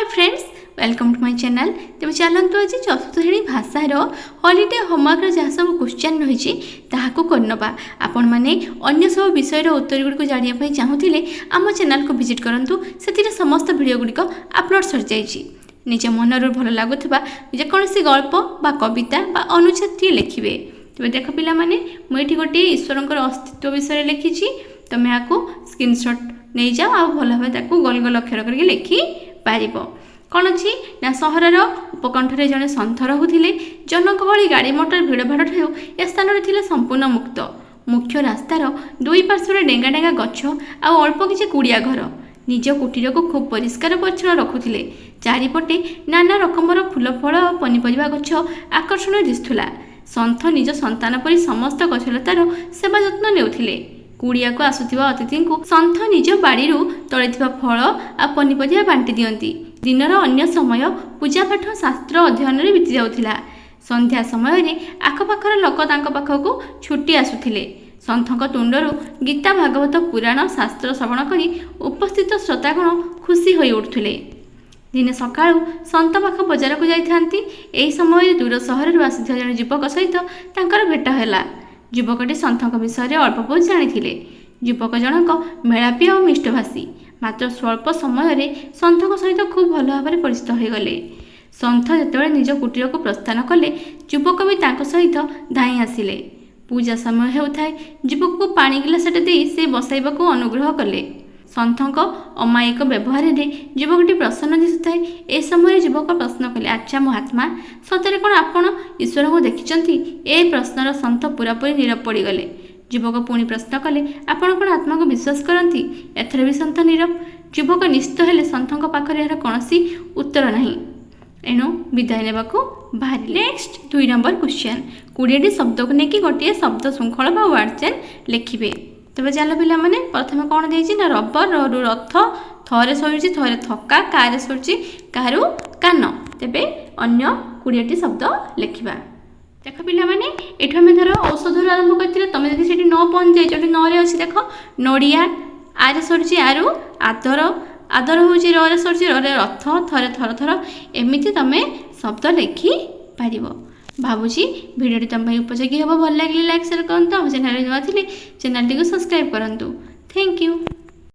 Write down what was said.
Friends, welcome to my channel. ତେବେ ଚାଲନ୍ତୁ, ଆଜି ଚତୁର୍ଥ ଶ୍ରେଣୀ ଭାଷାର ହଲିଡେ ହୋମୱାର୍କର ଯାହା ସବୁ କ୍ୱେଶ୍ଚନ୍ ରହିଛି, ତାହାକୁ କରିନେବା। ଆପଣମାନେ ଅନ୍ୟ ସବୁ ବିଷୟର ଉତ୍ତର ଗୁଡ଼ିକୁ ଜାଣିବା ପାଇଁ ଚାହୁଁଥିଲେ ଆମ ଚ୍ୟାନେଲକୁ ଭିଜିଟ୍ କରନ୍ତୁ। ସେଥିରେ ସମସ୍ତ ଭିଡ଼ିଓ ଗୁଡ଼ିକ ଅପଲୋଡ଼ ସରିଯାଇଛି। ନିଜ ମନରୁ ଭଲ ଲାଗୁଥିବା ଯେକୌଣସି ଗଳ୍ପ ବା କବିତା ବା ଅନୁଚ୍ଛେଦଟିଏ ଲେଖିବେ। ତେବେ ଦେଖ ପିଲାମାନେ, ମୁଁ ଏଠି ଗୋଟିଏ ଈଶ୍ୱରଙ୍କର ଅସ୍ତିତ୍ୱ ବିଷୟରେ ଲେଖିଛି। ତୁମେ ଏହାକୁ ସ୍କ୍ରିନସଟ୍ ନେଇଯାଅ ଆଉ ଭଲ ଭାବେ ତାକୁ ଗୋଲ ଗୋଲ ଅକ୍ଷର କରିକି ଲେଖିପାରିବ। କ'ଣ ଅଛି ନା, ସହରର ଉପକଣ୍ଠରେ ଜଣେ ସନ୍ଥ ରହୁଥିଲେ। ଜନଗହଳି, ଗାଡ଼ି ମଟର ଭିଡ଼ ଭାଡ଼ଠାରୁ ଏ ସ୍ଥାନରେ ଥିଲେ ସମ୍ପୂର୍ଣ୍ଣ ମୁକ୍ତ। ମୁଖ୍ୟ ରାସ୍ତାର ଦୁଇ ପାର୍ଶ୍ୱରେ ଡେଙ୍ଗା ଡେଙ୍ଗା ଗଛ ଆଉ ଅଳ୍ପ କିଛି କୁଡ଼ିଆ ଘର। ନିଜ କୁଟୀରକୁ ଖୁବ୍ ପରିଷ୍କାର ପରିଚ୍ଛନ୍ନ ରଖୁଥିଲେ। ଚାରିପଟେ ନାନା ରକମର ଫୁଲ, ଫଳ ଆଉ ପନିପରିବା ଗଛ ଆକର୍ଷଣୀୟ ଦିଶୁଥିଲା। ସନ୍ଥ ନିଜ ସନ୍ତାନ ପରି ସମସ୍ତ ଗଛଲତାର ସେବା ଯତ୍ନ ନେଉଥିଲେ। କୁଡ଼ିଆକୁ ଆସୁଥିବା ଅତିଥିଙ୍କୁ ସନ୍ଥ ନିଜ ବାଡ଼ିରୁ ତୋଳିଥିବା ଫଳ ଆଉ ପନିପରିବା ବାଣ୍ଟି ଦିଅନ୍ତି। ଦିନର ଅନ୍ୟ ସମୟ ପୂଜାପାଠ, ଶାସ୍ତ୍ର ଅଧ୍ୟୟନରେ ବିତି ଯାଉଥିଲା। ସନ୍ଧ୍ୟା ସମୟରେ ଆଖପାଖର ଲୋକ ତାଙ୍କ ପାଖକୁ ଛୁଟି ଆସୁଥିଲେ। ସନ୍ଥଙ୍କ ତୁଣ୍ଡରୁ ଗୀତା, ଭାଗବତ, ପୁରାଣ, ଶାସ୍ତ୍ର ଶ୍ରବଣ କରି ଉପସ୍ଥିତ ଶ୍ରୋତାଗଣ ଖୁସି ହୋଇ ଉଠୁଥିଲେ। ଦିନେ ସକାଳୁ ସନ୍ଥ ପାଖ ବଜାରକୁ ଯାଇଥାନ୍ତି। ଏହି ସମୟରେ ଦୂର ସହରରୁ ଆସିଥିବା ଜଣେ ଯୁବକ ସହିତ ତାଙ୍କର ଭେଟ ହେଲା। ଯୁବକଟି ସନ୍ଥଙ୍କ ବିଷୟରେ ଅଳ୍ପ ବହୁତ ଜାଣିଥିଲେ। ଯୁବକ ଜଣକ ମେଳାପି ଆଉ ମିଷ୍ଟଭାଷୀ। ମାତ୍ର ସ୍ୱଳ୍ପ ସମୟରେ ସନ୍ଥଙ୍କ ସହିତ ଖୁବ୍ ଭଲ ଭାବରେ ପରିଚିତ ହୋଇଗଲେ। ସନ୍ଥ ଯେତେବେଳେ ନିଜ କୁଟୀରକୁ ପ୍ରସ୍ଥାନ କଲେ, ଯୁବକ ବି ତାଙ୍କ ସହିତ ଧାଇଁ ଆସିଲେ। ପୂଜା ସମୟ ହେଉଥାଏ। ଯୁବକକୁ ପାଣି ଗିଲାସଟେ ଦେଇ ସେ ବସାଇବାକୁ ଅନୁଗ୍ରହ କଲେ। ସନ୍ଥଙ୍କ ଅମାୟିକ ବ୍ୟବହାରରେ ଯୁବକଟି ପ୍ରସନ୍ନ ଦିଶୁଥାଏ। ଏ ସମୟରେ ଯୁବକ ପ୍ରଶ୍ନ କଲେ, "ଆଚ୍ଛା ମହାତ୍ମା, ସତରେ କ'ଣ ଆପଣ ଈଶ୍ୱରଙ୍କୁ ଦେଖିଛନ୍ତି?" ଏ ପ୍ରଶ୍ନର ସନ୍ଥ ପୂରାପୂରି ନୀରବ ପଡ଼ିଗଲେ। ଯୁବକ ପୁଣି ପ୍ରଶ୍ନ କଲେ, "ଆପଣ କ'ଣ ଆତ୍ମାକୁ ବିଶ୍ୱାସ କରନ୍ତି?" ଏଥର ବି ସନ୍ଥ ନୀରବ। ଯୁବକ ନିଶ୍ଚିତ ହେଲେ, ସନ୍ଥଙ୍କ ପାଖରେ ଏହାର କୌଣସି ଉତ୍ତର ନାହିଁ। ଏଣୁ ବିଦାୟ ନେବାକୁ ବାହାରିଲେ। ନେକ୍ସଟ 2 ନମ୍ବର କ୍ୱେଶ୍ଚନ୍, 20ଟି ଶବ୍ଦକୁ ନେଇକି ଗୋଟିଏ ଶବ୍ଦ ଶୃଙ୍ଖଳ ବା ୱାର୍ଡ଼ ଚେନ୍ ଲେଖିବେ। ତେବେ ଚାଲ ପିଲାମାନେ, ପ୍ରଥମେ କ'ଣ ଦେଇଛି ନା, ରବର, ରରୁ ରଥ, ଥରେ ସରୁଛି ଥରେ ଥକା, କାରେ ସରୁଛି କାରୁ କାନ। ତେବେ ଅନ୍ୟ 20ଟି ଶବ୍ଦ ଲେଖିବା। ଦେଖ ପିଲାମାନେ, ଏଠୁ ଆମେ ଧର ଔଷଧରୁ ଆରମ୍ଭ କରିଥିଲେ। ତମେ ଯଦି ସେଠି ନ ପହଞ୍ଚି ଯାଇଛ, ଏଠି ନରେ ଅଛି ଦେଖ, ନଡ଼ିଆ, ଆରେ ସରୁଛି ଆରୁ ଆଦର, ଆଦର ହେଉଛି ରରେ ସରୁଛି ରରେ ରଥ, ଥରେ ଥର ଥର। ଏମିତି ତମେ ଶବ୍ଦ ଲେଖିପାରିବ। ଭାବୁଛି ଭିଡ଼ିଓଟି ତୁମ ପାଇଁ ଉପଯୋଗୀ ହେବ। ଭଲ ଲାଗିଲେ ଲାଇକ୍, ସେୟାର କରନ୍ତୁ। ଆମ ଚ୍ୟାନେଲରେ ନୂଆ ଥିଲେ ଚ୍ୟାନେଲଟିକୁ ସବସ୍କ୍ରାଇବ୍ କରନ୍ତୁ। Thank you.